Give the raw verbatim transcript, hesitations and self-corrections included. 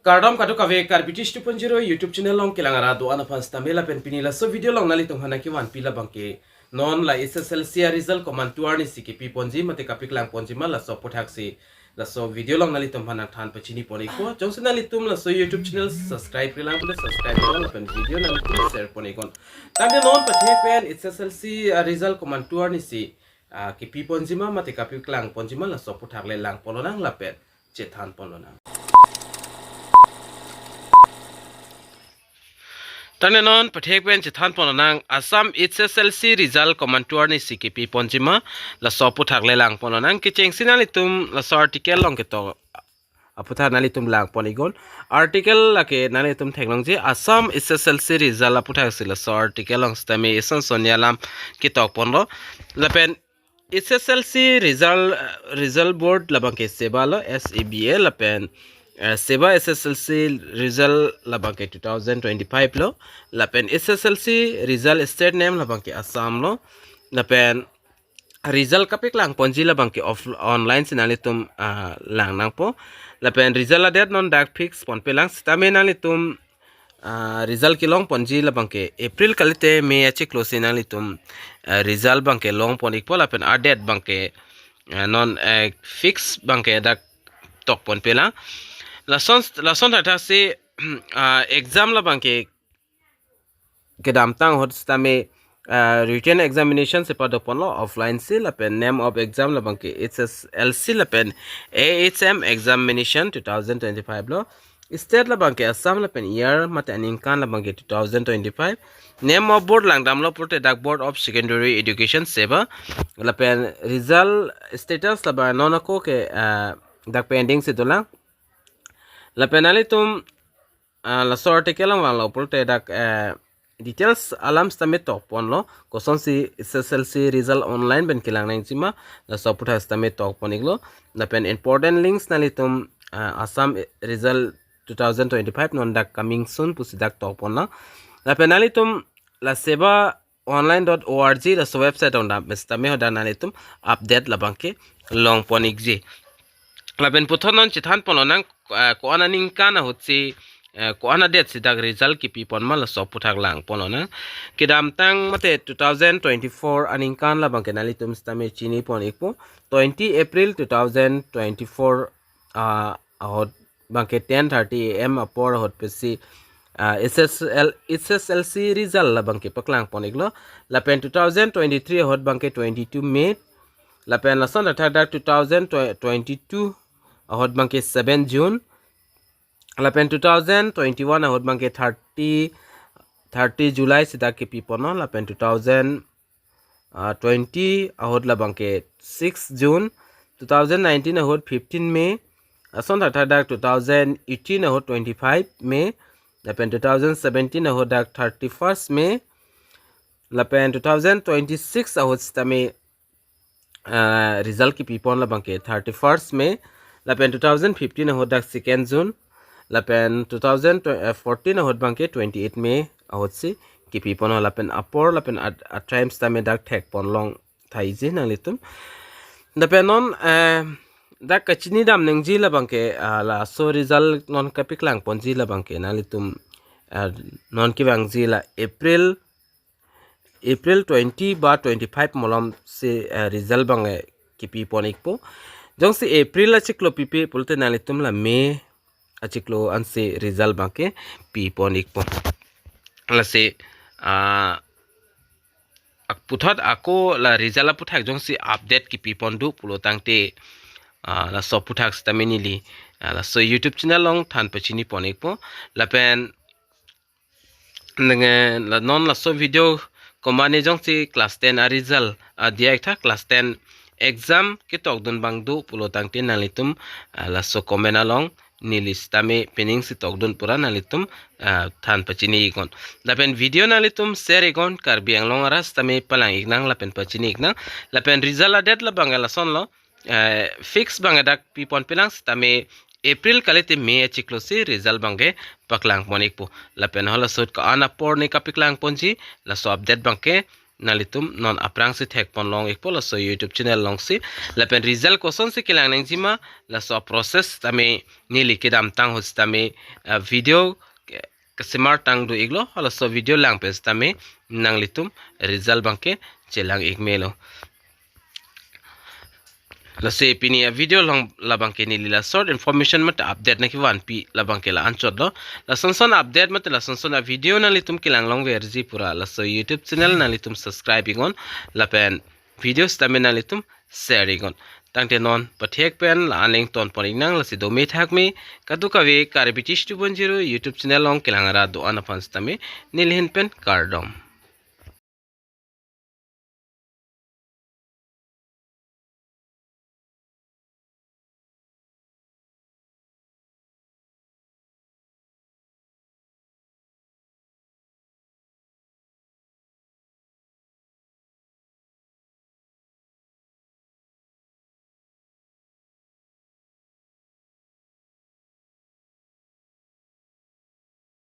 Kardom kadokave Karbi Tish two point zero YouTube channel along kelang arat do-an aphan sitame lapen pini laso video along nanglitum aphan nangkevanpi labangke non la H S L C a result komantu arnisi kepiponji mate kapeklang ponji ma laso aputhaksi laso video along nanglitum aphan nangthan pachini pon ikpo. Jongsi nanglitum laso YouTube channel subscribe-re lang pule subscribe-re lang lapen video nanglitum share pon iknon. Tangte non pathek pen H S L C a result komantu arnisi ah, kepiponji ma mate kapeklang ponji ma laso aputhak le lang pon lonang lapen chethan pon lonang. Tangte non pathek pen chethan pon lonang, Assam H S L C result komantu arnisi kepiponji ma laso aputhak le lang pon lonang. Kechengsi nanglitum laso article along ketok aputhak nanglitum lang pon iknon. Article lake nanglitum theklongji, Assam H S L C result aputhaksi laso article along sitame ison son alam ketok ponlo. Lapen H S L C result, eh, result board labangke SEBA lo, S E B A, lapen, eh, SEBA H S L C result labangke two thousand twenty-five lo, lapen H S L C result state name labangke Assam lo, lapen result kapeklang ponji labangke off online si nanglitum, ah, lang nangpo. Lapen result a-date non dak fix ponpelang sitame nanglitum, ah, result kelong ponji labangke April kalite May achiklo si nanglitum, ah, result abangke long pon ikpo lapen a-date abangke, ah, non, eh, fix abangke dak tok ponpelang. Lason, lason thakthaksi, ah, exam labangke kedamtang ahut sitame, ah, written examination si pado ponlo offline si, lapen name of exam labangke H S L C lapen A H M examination two thousand twenty-five lo. State labangke Assam lapen year mate aningkan labangke two thousand twenty-five. Name of board langdamlo pulote dak Board of Secondary Education SEBA. Lapen result status labang non ako ke, ah, dak pending si dolang. Lapen nanglitum, ah, laso article along vanglo pulote dak, eh, details alam sitame tok ponlo, kosonsi H S L C result online pen kelang nangji ma, laso aputhak sitame tok pon iklo. Lapen important links nanglitum, ah, Assam result two thousand twenty-five non dak coming soon pusi dak tok ponlo. Lapen nanglitum la SEBA online dot org laso website along dam sitame hadak nanglitum update labangke long pon ikji. Lapen puthot non chethan pon lonang, ah, ko-an aningkan ahutsi, eh, ko-an a-date si dak result kepi pon ma laso aputhak lang pon lonang. Kedamtang mate two thousand twenty-four aningkan labangke nanglitum sitame chini pon ikpo. Twenty April two thousand twenty-four, ah, ahut abangke ten thirty A M apor ahut pensi, ah, H S L, H S L C result labangke paklang pon iklo. Lapen two thousand twenty-three ahut abangke twenty-two May. Lapen lason thakthaksi two thousand twenty-two ahut abangke seven June. Lapen two thousand twenty-one ahut abangke thirty, thirty July si dak kepi ponlo. Lapen two thousand, ah, twenty ahut labangke six June, two thousand nineteen ahut fifteen May, lason thakthaksi two thousand eighteen ahut twenty-five May, lapen two thousand seventeen ahut dak thirty-first May, lapen two thousand twenty-six ahut sitame, ah, result kepi pon labangke thirty-first May, lapen two thousand fifteen ahut dak second June, lapen two thousand fourteen ahut abangke twenty-eight May ahutsi kepi ponlo, lapen apor lapen at, at times tame dak thek pon long thaiji nanglitum. Lapen non, eh, dak kachini dam nangji labangke, ah, laso result non kapeklang ponji labangke nanglitum, ah, non kevangji la April, April twenty ba twenty-five malom si, eh, result abang, eh, kepi pon ikpo. Jongsi April achiklo pipe pulote nanglitum la May achiklo ansi result abangke pi pon ikpo. Lasi, ah, ak puthot ako la result aputhak jongsi update kepi pon do pulo tangte, ah, laso aputhak sitame neli, ah, laso YouTube channel along than pachini pon ikpo. Lapen nenge la non laso video komane jongsi class ten a result, ah, diya iktha class ten exam ketok dun abang do pulo tangte nanglitum, ah, laso comment along neli sitame pening si tok dun pura nanglitum, ah, than pachini iknon. Lapen video nanglitum share iknon, Karbi Anglong arat sitame palang iknang lapen pachini iknang. Lapen result a-date labang lasonlo, eh, fix abang dak pi ponpelang sitame April kalite May achiklo si result abangke paklang pon ikpo. Lapen halaso ahut ko-an apor ne kapeklang ponji laso update abangke nanglitum non aphrangsi thekpon long ikpo laso YouTube channel alongsi. Lapen result kosonsi kelang nangjima, laso process tame neli kedamtang ahut tame, ah, video ke-, kesemar tang do iklo, laso video lang pen tame nanglitum result abangke chelang ik melo. Lasi pini avideo along labangke neli la short information mate update nangkevanpi labangke la-anchotlo. Lasonson update mate lasonson avideo nanglitum kelang longverji pura laso YouTube channel nanglitum subscribe iknon lapen videos tame nanglitum share iknon. Tangte non pathek pen la-an le ingtonpon iknang, lasi dome thakme kadokave Karbi Tish two point zero YouTube channel along kelang arat do-an aphan tame neli ahin pen kardom.